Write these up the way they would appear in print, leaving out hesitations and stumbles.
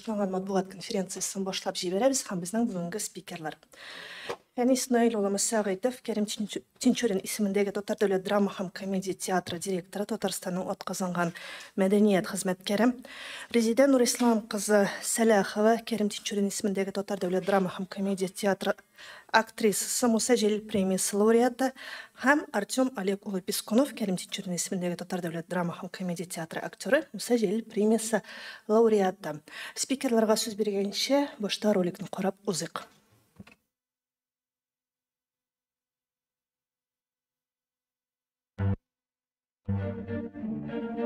багышланган матбугат конференциясен башлап җибәрәбез һәм безнең бүгенге спикерлар. Фәнис Наил улы Мөсәгыйтов, Кәрим Тинчурин исемендәге Татар дәүләт драма һәм комедия театры директоры, Татарстанның атказанган мәдәният хезмәткәре. Резидә Нурислам кызы Сәләхова, Кәрим Тинчурин исемендәге Татар дәүләт драма һәм комедия театры актрисасы, Муса Җәлил премиясе лауреаты һәм Артем Олег улы Пискунов, Кәрим Тинчурин исемендәге Татар дәүләт драма һәм комедия театры актеры, Муса Җәлил премиясе лауреаты. Спикерларга сүз биргәнче, башта роликны карап узыйк.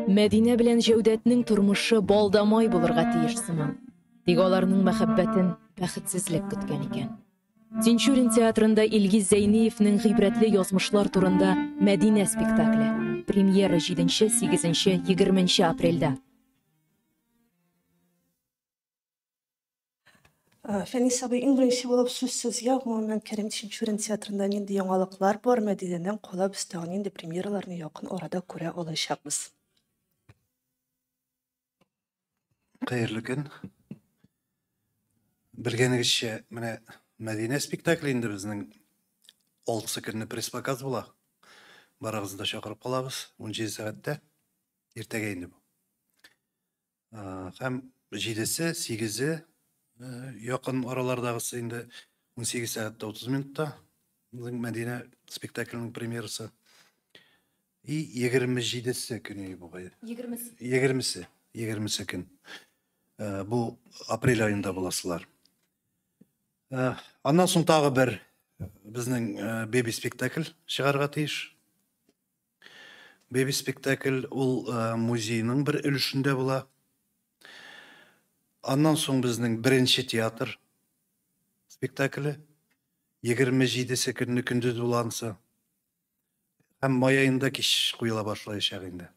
Мәдинә белән Җәүдәтнең тормышы балда май булырга тиеш сыман. Тик аларның мәхәббәтен бәхетсезлек көткән икән. Тинчурин театрында Илгиз Зәйниевнең гыйбрәтле язмышлар турында Мәдинә спектакле. Премьера 7, 8, 20 апрельдә. Фәнис абый, иң беренче булып сүз сезгә, гомумән, Кәрим Тинчурин театрында нинди яңалыклар бар, Мәдинәдән кала без тагын нинди премьераларны якын арада күрә алачакбыз? Хәерле көн. Белгәнегезчә, менә Мәдинә спектакле инде безнең алтысы көнне пресс-показ була. Барыгызны да чакырып калабыз, 17 сәгатьтә. Иртәгә инде бу. Һәм җидесе, сигезе якын аралардагысы инде 18 сәгать тә 30 минутта безнең Мәдинә спектакленең премьерасы. И 27-се көне бугай. 20-се. 20-се, 20-се көн. Бу апрель аенда буласылар. Аннан соң тагы бер безнең беби спектакль чыгарга тиеш. Беби спектакль ул музейның бер өлешендә була. Аннан соң безнең беренче театр спектакле 27-се көнне көндез була ансы. Һәм май аенда кич куела башлаячак инде.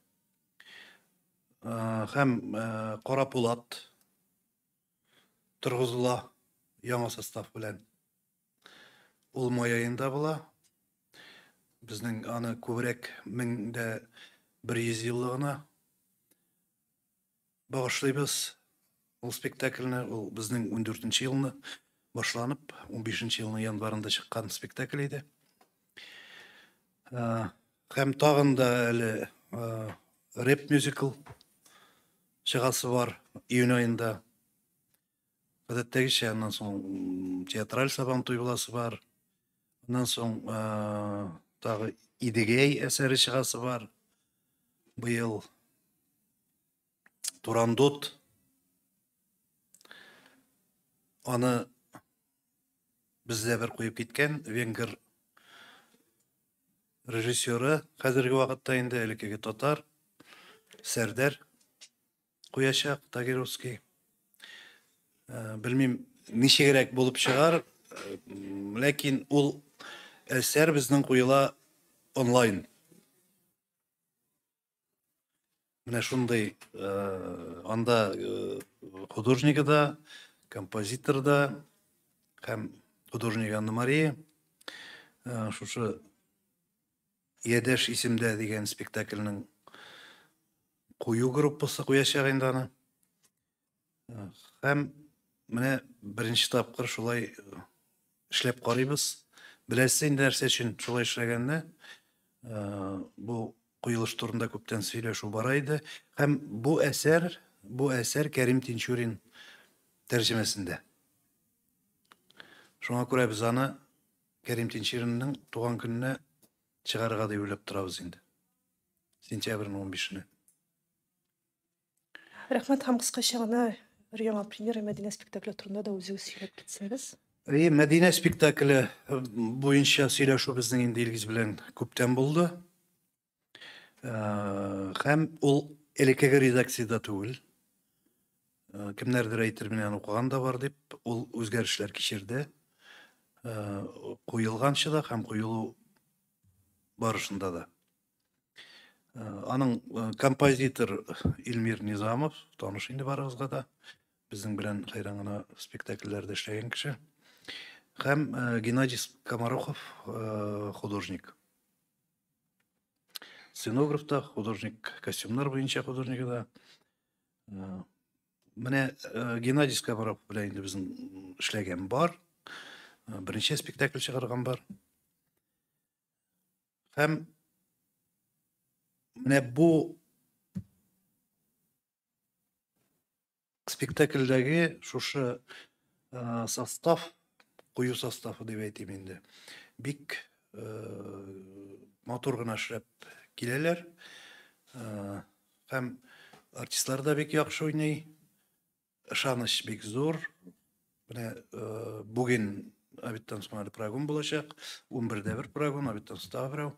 Һәм Кара Пулат торгызыла яңа состав белән. Ул май аенда була. Безнең аны күбрәк 1100 еллыгына багышлыйбыз. Ул спектакльне, ул безнең 14 елны башланып, 15 елның январында чыккан спектакль иде. Һәм тагын да әле рэп мюзикл чыгасы бар июнь аенда. Гадәттәгечә, аннан соң театраль сабантуй буласы бар. Аннан соң тагы Идегәй әсәре чыгасы бар. Быел Турандот. Аны бездә бер куеп киткән венгер режиссеры, хәзерге вакытта инде элеккеге татар Сәрдәр куячак Тагировский. Белмим, ничегрәк булып чыгар, ләкин ул әсәр безнең куела онлайн. Менә шундый анда художнигы да, композитор да һәм художник Анна Мария шушы Ядәш исемдә дигән спектакльнең кую группасы куячак инде аны. Һәм менә беренче тапкыр шулай эшләп карыйбыз. Беләсез инде нәрсә өчен шулай эшләгәнне. Бу куелыш турында күптән сөйләшү бара иде. Һәм бу әсәр Кәрим Тинчурин тәрҗемәсендә. Шуңа күрә без аны Кәрим Тинчуринның туган көненә чыгарырга дип уйлап торабыз инде. Сентябрьнең 15-енә. Рәхмәт, һәм кыскача гына бер яңа премьера Мәдинә спектакле турында да үзегез сөйләп китсәгез. Әйе, Мәдинә спектакле буенча сөйләшү безнең инде Илгиз белән күптән булды. Һәм ул элеккеге редакциядә түгел. Кемнәрдер әйтер, менә аны укыган да бар дип, ул үзгәрешләр кичерде. Куелганчы да һәм куелу барышында да. Аның композитор Илмир Низамов, таныш инде барыгызга да, безнең белән хәйран гына спектакльләрдә эшләгән кеше. Һәм Геннадий Скоморохов художник. Сценограф та, художник, костюмнар буенча художнигы да. Менә Геннадий Скоморохов белән инде безнең эшләгән бар. Берничә спектакль чыгарган бар. Һәм менә бу спектакльдәге шушы состав, кую составы дип әйтим инде, бик матур гына эшләп киләләр. Һәм артистлар да бик яхшы уйный. Ышаныч бик зур. Менә бүген обедтан соң әле прогон булачак. 11-дә бер прогон, обедтан соң тагы берәү.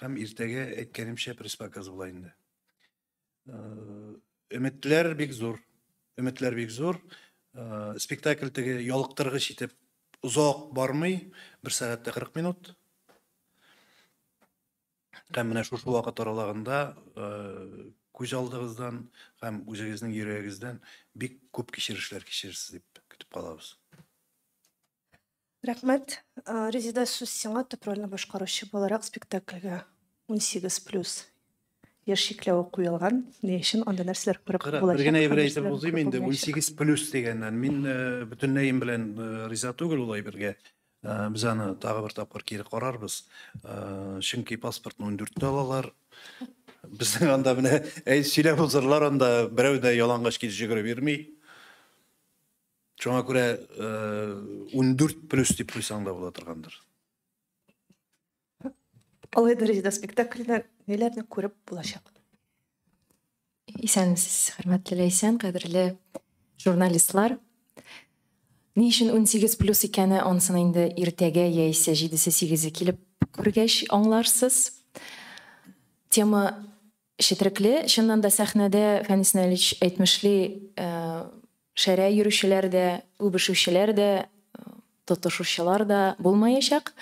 Һәм иртәгә, әйткәнемчә, пресс-показ була инде. Өметләр бик зур. Өметләр бик зур. Спектакль теге ялыктыргыч итеп озак бармый, 1 сәгать тә 40 минут. Һәм менә шушы вакыт аралыгында күз алдыгыздан һәм үзегезнең йөрәгегездән бик күп кичерешләр кичерерсез дип көтеп калабыз. Рәхмәт. Резеда, сүз сиңа. Төп рольне башкаручы буларак, спектакльгә 18 плюс яшь чикләве куелган. Ни өчен? Анда нәрсәләр күреп Кара, булачак? Бер генә әйбер Һәм әйтеп нәрсәләр узыйм күреп инде, булмаячак? 18 плюс дигәннән. Мин бөтенләем белән риза түгел ул әйбергә. Без аны тагы бер тапкыр кире карарбыз. Чөнки паспортны 14-тә алалар. Безнең анда менә әй сөйләп узырлар, анда берәү дә ялангач килеш йөгереп йөрми. Шуңа күрә 14 плюс дип куйсаң да була торгандыр. Алай дәрәҗәдә спектакльдә ниләрне күреп булачак? Исәнмесез, хөрмәтле Ләйсән, кадерле журналистлар. Ни өчен 18 плюс икәне, анысын инде иртәгә яисә 7-се 8-е килеп күргәч аңларсыз. Тема четерекле. Чыннан да сәхнәдә, Фәнис Наилевич әйтмешли, шәрә йөрүчеләр дә, үбешүчеләр дә, тотышучылар да булмаячак.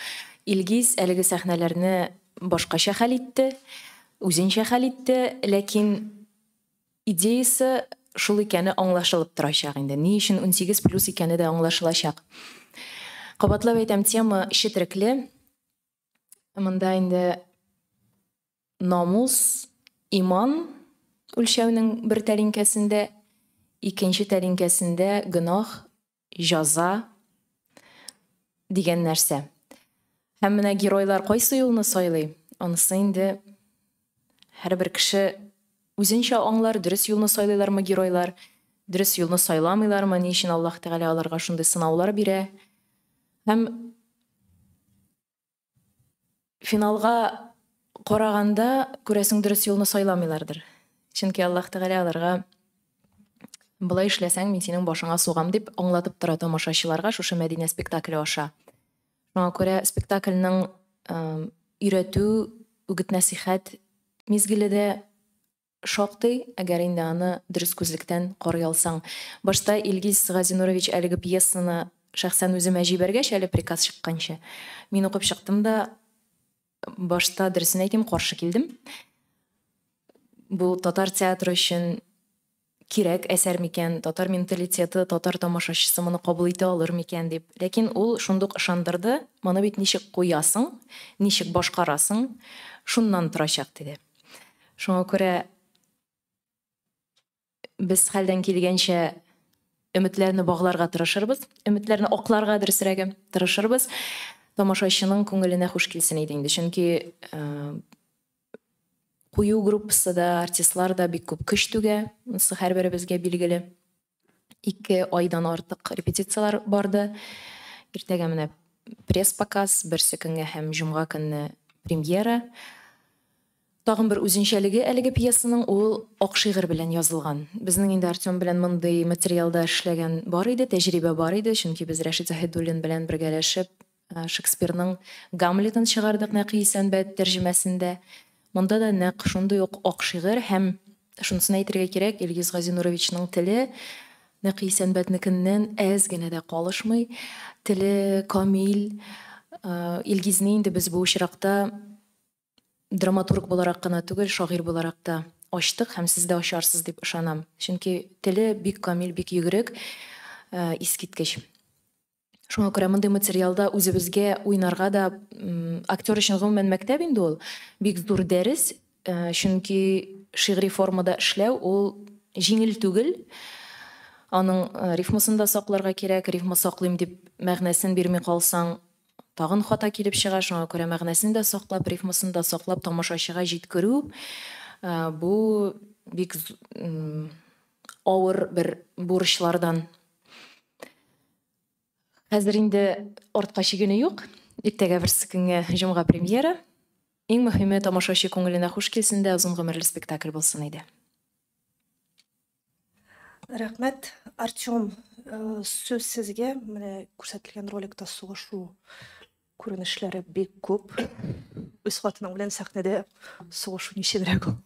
Илгиз әлеге сәхнәләрне башкача хәл итте, үзенчә хәл итте, ләкин идеясы шул икәне аңлашылып торачак инде. Ни өчен 18 плюс икәне дә аңлашылачак. Кабатлап әйтәм, тема четерекле. Монда инде намус, иман үлчәүнең бер тәлинкәсендә, икенче тәлинкәсендә гөнаһ, җаза дигән нәрсә. Һәм менә геройлар кайсы юлны сайлый, анысы инде һәрбер кеше үзенчә аңлар, дөрес юлны сайлыйлармы геройлар, дөрес юлны сайламыйлармы, ни өчен Аллаһ Тәгалә аларга шундый сынаулар бирә. Һәм финалга караганда, күрәсең, дөрес юлны сайламыйлардыр. Чөнки Аллаһ Тәгалә аларга болай эшләсәң, мин синең башыңа сугам дип аңлатып тора тамашачыларга шушы Мәдинә спектакле аша. Шуңа күрә спектакльнең өйрәтү, үгет-нәсихәт мизгеле дә шактый, әгәр инде аны дөрес күзлектән карый алсаң. Башта Илгиз Газинурович әлеге пьесаны шәхсән үземә җибәргәч, әле приказ чыкканчы, мин укып чыктым да, башта, дөресен әйтим, каршы килдем. Бу татар театры өчен кирәк әсәр микән, татар менталитеты, татар тамашачысы моны кабул итә алыр микән дип. Ләкин ул шундук ышандырды, моны бит ничек куясың, ничек башкарасың, шуннан торачак диде. Шуңа күрә без хәлдән килгәнчә өметләрне багларга тырышырбыз, өметләрне акларга, дөресрәге, тырышырбыз. Тамашачының күңеленә хуш килсен иде инде, чөнки кую группасы да, артистлар да бик күп көч түгә, монысы һәрберебезгә билгеле. 2 айдан артык репетицияләр барды. Иртәгә менә пресс-показ, берсе көнгә һәм җомга көнне премьера. Тагын бер үзенчәлеге әлеге пьесаның, ул ак шигырь белән язылган. Безнең инде Артем белән мондый материалда эшләгән бар иде, тәҗрибә бар иде, чөнки без Рәшит Заһидуллин белән бергәләшеп Шекспирның Гамлетын чыгардык Нәкый Исәнбәт тәрҗемәсендә. Монда да нәкъ шундый ук ак шигырь һәм шунысын әйтергә кирәк, Илгиз Газинуровичның теле Нәкый Исәнбәтнекеннән әз генә дә калышмый. Теле камил. Илгизне инде без бу очракта драматург буларак кына түгел, шагыйрь буларак та ачтык һәм сез дә ачарсыз дип ышанам. Чөнки теле бик камил, бик йөгерек, искиткеч. Шуңа күрә мондый материалда үзебезгә уйнарга да, актер өчен гомумән мәктәп инде ул, бик зур дәрес, чөнки шигъри формада эшләү ул җиңел түгел. Аның рифмасын да сакларга кирәк, рифма саклыйм дип мәгънәсен бирми калсаң, тагын хата килеп чыга, шуңа күрә мәгънәсен дә саклап, рифмасын да саклап тамашачыга җиткерү бу бик авыр бер бурычлардан. Хәзер инде артка чигенү юк. Иртәгә берсе көнгә җомга премьера. Иң мөһиме тамашачы күңеленә хуш килсен дә озын гомерле спектакль булсын иде. Рәхмәт, Артем, сүз сезгә. Менә күрсәтелгән роликта сугышу күренешләре бик күп. Үз хатының белән сәхнәдә сугышу ничегрәк ул?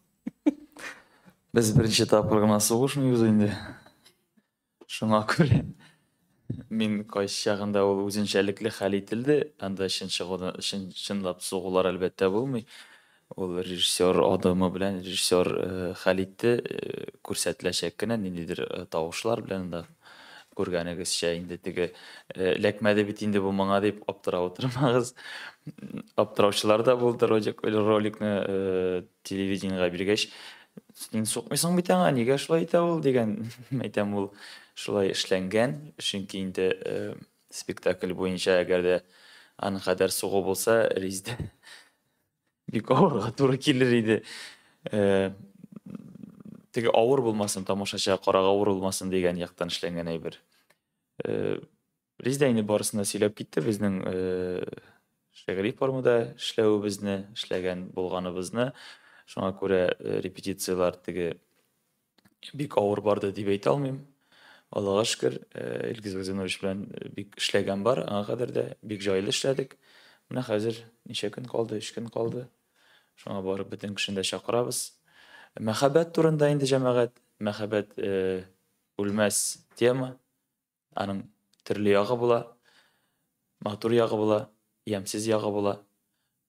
Без беренче тапкыр гына сугышмыйбыз инде. Шуңа күрә мин кайсы чагында ул үзенчәлекле хәл ителде. Анда чын чыгудан, чын, чынлап сугулар әлбәттә булмый. Ул режиссер адымы белән режиссер хәл итте, күрсәтеләчәк кенә ниндидер тавышлар белән анда күргәнегезчә инде теге эләкмәде бит инде бу моңа дип аптырап утырмагыз. Аптыраучылар да булды роликны телевидениегә биргәч, син сукмыйсың бит аңа, нигә шулай итә ул дигән. Әйтәм, ул шулай эшләнгән, чөнки инде спектакль буенча әгәр дә аның кадәр сугу булса, Резидә бик авырга туры килер иде. Теге авыр булмасын, тамашачыга карага авыр булмасын дигән яктан эшләнгән әйбер. Резидә инде барысын да сөйләп китте, безнең шигъри формада эшләвебезне, эшләгән булганыбызны. Шуңа күрә репетицияләр теге бик авыр барды дип әйтә алмыйм. Аллага шөкер, Илгиз Газинович белән бик эшләгән бар, аңа кадәр дә бик җайлы эшләдек. Менә хәзер ничә көн калды, 3 көн калды. Шуңа барып бөтен кешене дә чакырабыз. Мәхәббәт турында инде җәмәгать, мәхәббәт үлмәс тема. Аның төрле ягы була, матур ягы була, ямьсез ягы була.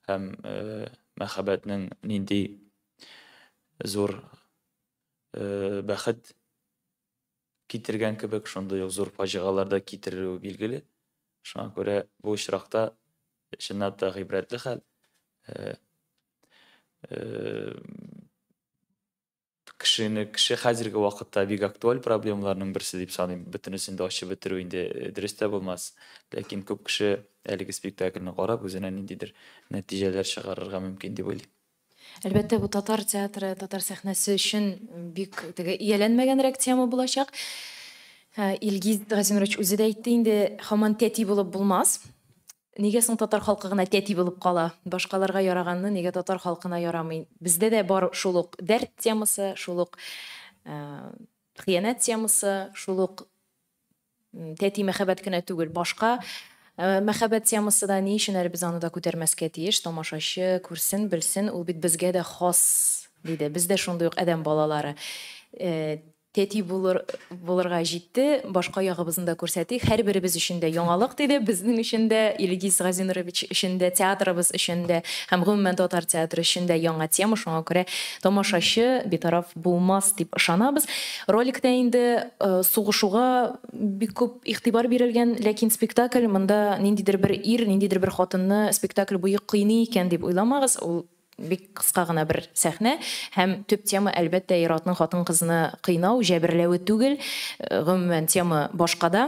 Һәм мәхәббәтнең нинди зур бәхет китергән кебек, шундый ук зур фаҗигалар да китерүе билгеле. Шуңа күрә бу очракта чынлап та гыйбрәтле хәл. Кешене, кеше хәзерге вакытта бик актуаль проблемаларның берсе дип саныйм. Бөтенесен дә ачып бетерү инде дөрес тә булмас. Ләкин күп кеше әлеге спектакльне карап, үзенә ниндидер нәтиҗәләр чыгарырга мөмкин дип уйлыйм. Әлбәттә, бу татар театры, татар сәхнәсе өчен бик теге ияләнмәгәнрәк тема булачак. Илгиз Газинович үзе дә әйтте инде, һаман тәти булып булмас. Нигә соң татар халкы гына тәти булып кала? Башкаларга яраганны нигә татар халкына ярамый? Бездә дә бар шул ук дәрт темасы, шул ук хыянәт темасы, шул ук тәти мәхәббәт кенә түгел, башка мәхәббәт темасы да. Ни өчен әле без аны да күтәрмәскә тиеш? Тамашачы күрсен, белсен, ул бит безгә дә хас, диде. Без дә шундый ук адәм балалары. Тәти булырга җитте, башка ягыбызны да күрсәтик. Һәрберебез өчен дә яңалык, диде, безнең өчен дә, Илгиз Газинович өчен дә, театрыбыз өчен дә һәм гомумән татар театры өчен дә яңа тема, шуңа күрә тамашачы битараф булмас дип ышанабыз. Роликта инде сугышуга бик күп игътибар бирелгән, ләкин спектакль монда ниндидер бер ир, ниндидер бер хатынны спектакль буе кыйный икән дип уйламагыз, ул бик кыска гына бер сәхнә һәм төп тема әлбәттә ир-атның хатын-кызны кыйнау, җәберләве түгел, гомумән тема башкада.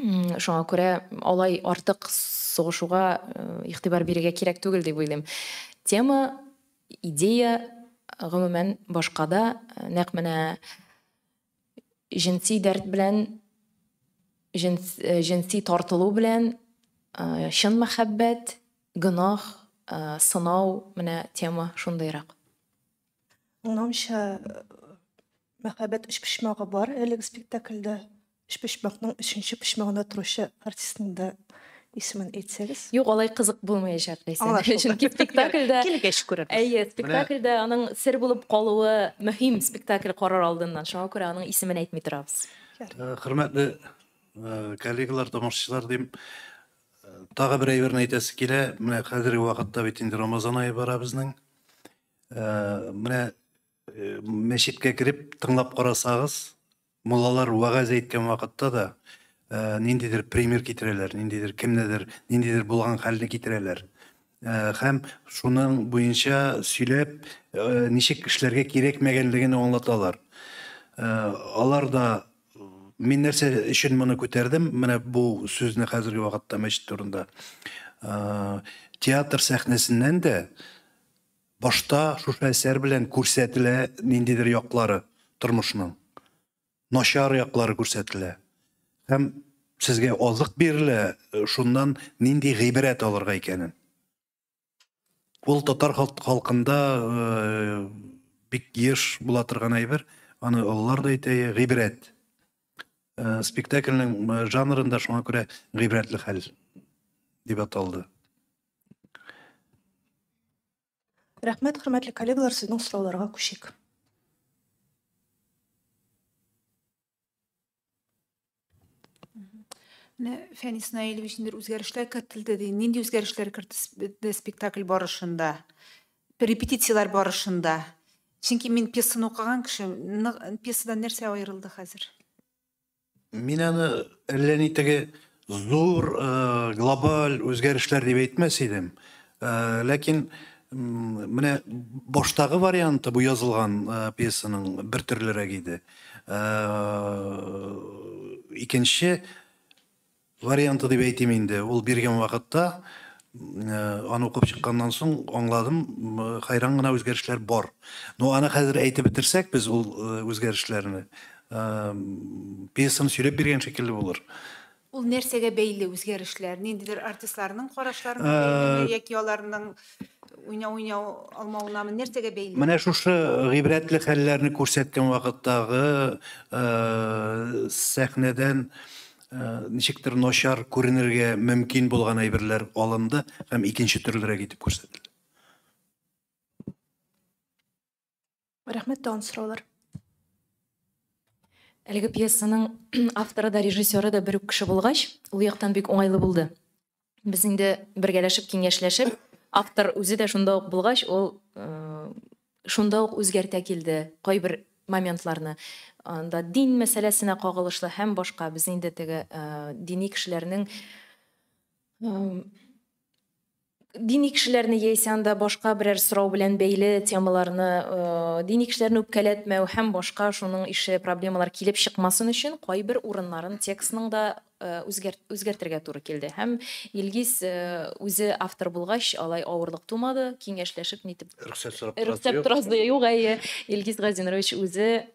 Шуңа күрә алай артык сугышуга игътибар бирергә кирәк түгел дип уйлыйм. Тема, идея гомумән башкада, нәкъ менә җенси дәрт белән, җенси тартылу белән, чын мәхәббәт, гөнаһ, сынау, менә тема шундыйрак. Аңлавымча, мәхәббәт өч почмагы бар әлеге спектакльдә. Өч почмакның өченче почмагында торучы артистның да исемен әйтсәгез. Юк, алай кызык булмаячак, Ләйсән. Чөнки спектакльдә килгәч күрербез. Әйе, спектакльдә аның сер булып калуы мөһим спектакль карар алдыннан. Шуңа күрә аның исемен әйтми торабыз. Хөрмәтле коллегалар, тамашачылар дим, тагы бер әйберне әйтәсе килә. Менә хәзерге вакытта бит инде Рамазан ае бара безнең. Менә мәчеткә кереп тыңлап карасагыз, муллалар вәгазь әйткән вакытта да ниндидер пример китерәләр, ниндидер кемнедер, ниндидер булган хәлне китерәләр. Һәм шуның буенча сөйләп, ничек эшләргә кирәкмәгәнлеген аңлаталар. Алар да мин нәрсә өчен моны күтәрдем, менә бу сүзне хәзерге вакытта мәчет турында. Театр сәхнәсеннән дә башта шушы әсәр белән күрсәтелә ниндидер яклары тормышның. Начар яклары күрсәтелә. Һәм сезгә азык бирелә, шуннан нинди гыйбрәт алырга икәнен. Ул татар халкында бик еш була торган әйбер, аны олылар да әйтә, гыйбрәт. Спектакльнең жанрында шуңа күрә гыйбрәтле хәл дип аталды. Рәхмәт, хөрмәтле коллегалар, сезнең сорауларга күчик. Менә Фәнис Наилевич ниндидер үзгәрешләр кертелде ди. Нинди үзгәрешләр кертелде спектакль барышында? Репетицияләр барышында? Чөнки мин пьесаны укыган кеше, пьесадан нәрсә аерылды хәзер? Мин аны әллә ни теге зур глобаль үзгәрешләр дип әйтмәс идем. Ләкин менә баштагы варианты бу язылган пьесаның бер төрлерәк иде. Икенче варианты дип әйтим инде, ул биргән вакытта аны укып чыкканнан соң аңладым, хайран гына үзгәрешләр бар. Но аны хәзер әйтеп бетерсәк без ул үзгәрешләрне, пьесаны сөйләп биргән шикелле булыр. Ул нәрсәгә бәйле үзгәрешләр? Ниндидер артистларның карашларына бәйлеме яки аларның уйнау алмавынамы? Нәрсәгә бәйле? Менә шушы гыйбрәтле хәлләрне күрсәткән вакыттагы сәхнәдән ничектер начар күренергә мөмкин булган әйберләр алынды һәм икенче төрлерәк итеп күрсәтелде. Рәхмәт, тагын сораулар. Әлеге пьесаның авторы да, режиссеры да бер үк кеше булгач, ул яктан бик уңайлы булды. Без инде бергәләшеп, киңәшләшеп, автор үзе дә шунда ук булгач, ул шунда ук үзгәртә килде кайбер моментларны. Анда дин мәсьәләсенә кагылышлы һәм башка. Без инде теге дини кешеләрнең дини кешеләрне яисә анда башка берәр сорау белән бәйле темаларны, дини кешеләрне үпкәләтмәү һәм башка шуның ише проблемалар килеп чыкмасын өчен кайбер урыннарын текстның да үзгәртергә туры килде. Һәм Илгиз үзе автор булгач, алай авырлык тумады, киңәшләшеп нитеп. Рөхсәт сорап торасы юк, әйе. Илгиз Газинович үзе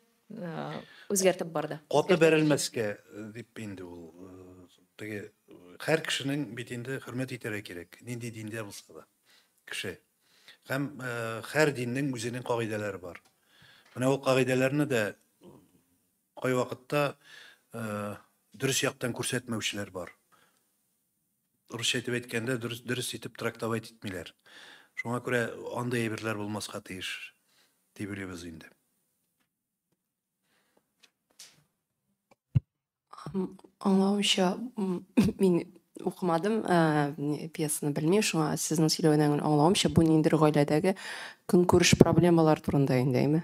үзгәртеп барды. Каты бәрелмәскә дип инде ул теге һәр кешенең бит инде хөрмәт итәргә кирәк, нинди диндә булса да кеше. Һәм һәр диннең үзенең кагыйдәләре бар. Менә ул кагыйдәләрне дә кайвакытта дөрес яктан күрсәтмәүчеләр бар. Русча әйтеп әйткәндә, дөрес итеп трактовать итмиләр. Шуңа күрә андый әйберләр булмаска тиеш дип уйлыйбыз инде. Аңлавымча, мин укымадым, пьесаны белмим, шуңа сезнең сөйләвеннән аңлавымча, бу ниндидер гаиләдәге көнкүреш проблемалар турында инде, әйме?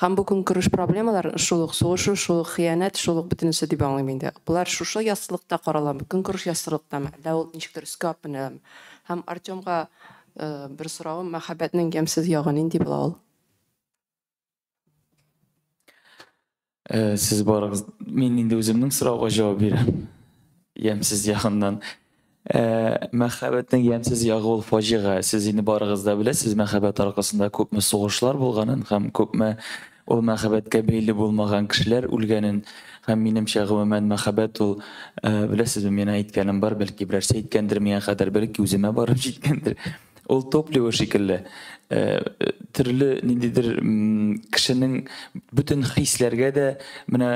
Һәм бу көнкүреш проблемалар шул ук сугышу, шул ук хыянәт, шул ук бөтенесе дип аңлыйм инде. Болар шушы яссылыкта караламы, көнкүреш яссылыктамы, әллә ул ничектер өскә алып менәме? Һәм Артемга бер соравым, мәхәббәтнең ямьсез ягы нинди була ул? Сез барыгыз, мин инде үземнең сорауга җавап бирәм. Ямьсез ягыннан. Мәхәббәтнең ямьсез ягы ул фаҗига. Сез инде барыгыз да беләсез, мәхәббәт аркасында күпме сугышлар булганын һәм күпме ул мәхәббәткә бәйле булмаган кешеләр үлгәнен. Һәм минемчә, гомумән, мәхәббәт ул, беләсезме, мин әйткәнем бар, бәлки берәрсе әйткәндер миңа кадәр, бәлки үземә барып җиткәндер. Ул топливо шикелле. Төрле ниндидер кешенең бөтен хисләргә дә менә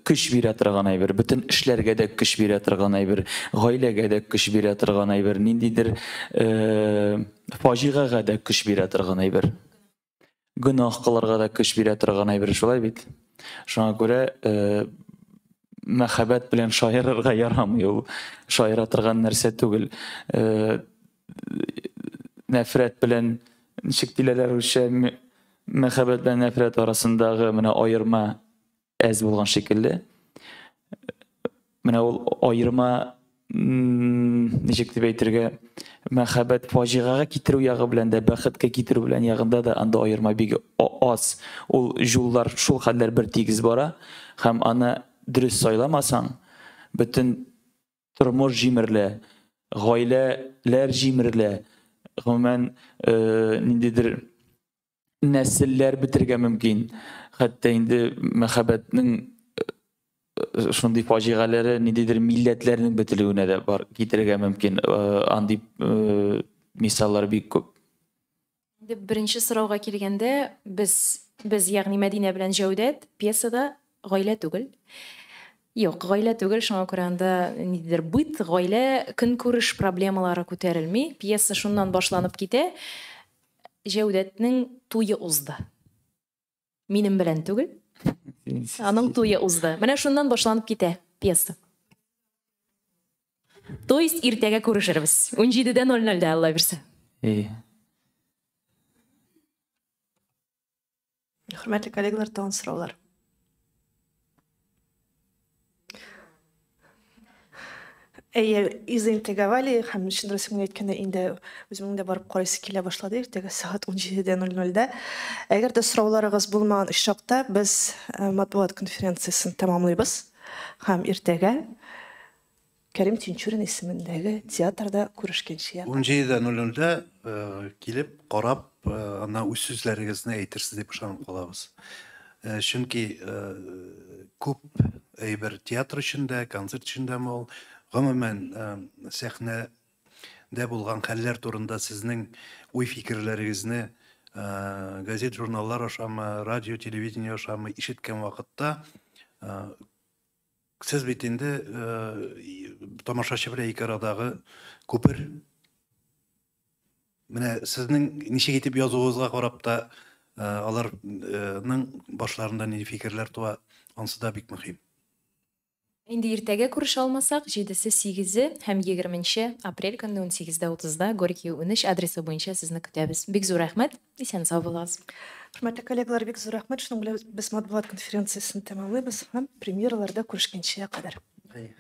көч бирә торган әйбер, бөтен эшләргә дә көч бирә торган әйбер, гаиләгә дә көч бирә торган әйбер, ниндидер фаҗигагә дә көч бирә торган әйбер. Гөнаһ кылырга да көч бирә торган әйбер, шулай бит. Шуңа күрә мәхәббәт белән шаярырга ярамый, ул шаяра торган нәрсә түгел. Нәфрәт белән ничек диләр русча, мәхәббәт белән нәфрәт арасындагы менә аерма әз булган шикелле. Менә ул аерма ничек дип әйтергә, мәхәббәт фаҗигагә китерү ягы белән дә, бәхеткә китерү белән ягында да анда аерма бик аз. Ул юллар шул хәлләр бер тигез бара һәм аны дөрес сайламасаң, бөтен тормыш җимерелә, гаиләләр җимерелә, гомумән, ниндидер нәселләр бетергә мөмкин. Хәтта инде мәхәббәтнең шундый фаҗигаләре ниндидер милләтләрнең бетелүенә дә бар китерергә мөмкин. Андый мисаллар бик күп. Инде беренче сорауга килгәндә, без, без ягъни Мәдинә белән Җәүдәт пьесада гаилә түгел. Юк, гаилә түгел, шуңа күрә анда ниндидер быт, гаилә, көнкүреш проблемалары күтәрелми. Пьеса шуннан башланып китә. Җәүдәтнең туе узды. Минем белән түгел. Аның туе узды. Менә шуннан башланып китә пьеса. То есть иртәгә күрешербез. 17:00-дә, Алла бирсә. И. Хөрмәтле коллегалар, тагын сораулар. Әйе, изоинтриговали һәм чын дөресен генә әйткәндә, инде үземнең дә барып карыйсы килә башлады иртәгә сәгать 17:00-дә. Әгәр дә сорауларыгыз булмаган очракта, без матбугат конференциясен тәмамлыйбыз һәм иртәгә Кәрим Тинчурин исемендәге театрда күрешкәнче. 17:00-дә килеп, карап, аннан үз сүзләрегезне әйтерсез дип ышанып калабыз. Чөнки күп әйбер театр өчен дә, концерт өчен дә ул, гомумән, сәхнәдә булган хәлләр турында сезнең уй-фикерләрегезне газет-журналлар ашамы, радио, телевидение ашамы ишеткән вакытта, сез бит инде тамашачы белән ике арадагы күпер. Менә сезнең ничек итеп язуыгызга карап та аларның башларында нинди фикерләр туа, ансы да бик мөһим. Инде иртәгә күрешә алмасак, 7-се, 8-е һәм 20 апрель көнне 18:30-да Горький 13 адресы буенча сезне көтәбез. Бик зур рәхмәт, исән сау булыгыз. Хөрмәтле коллегалар, бик зур рәхмәт. Шуның белән без матбугат конференциясен тәмамлыйбыз һәм премьераларда күрешкәнчә кадәр. Әйе.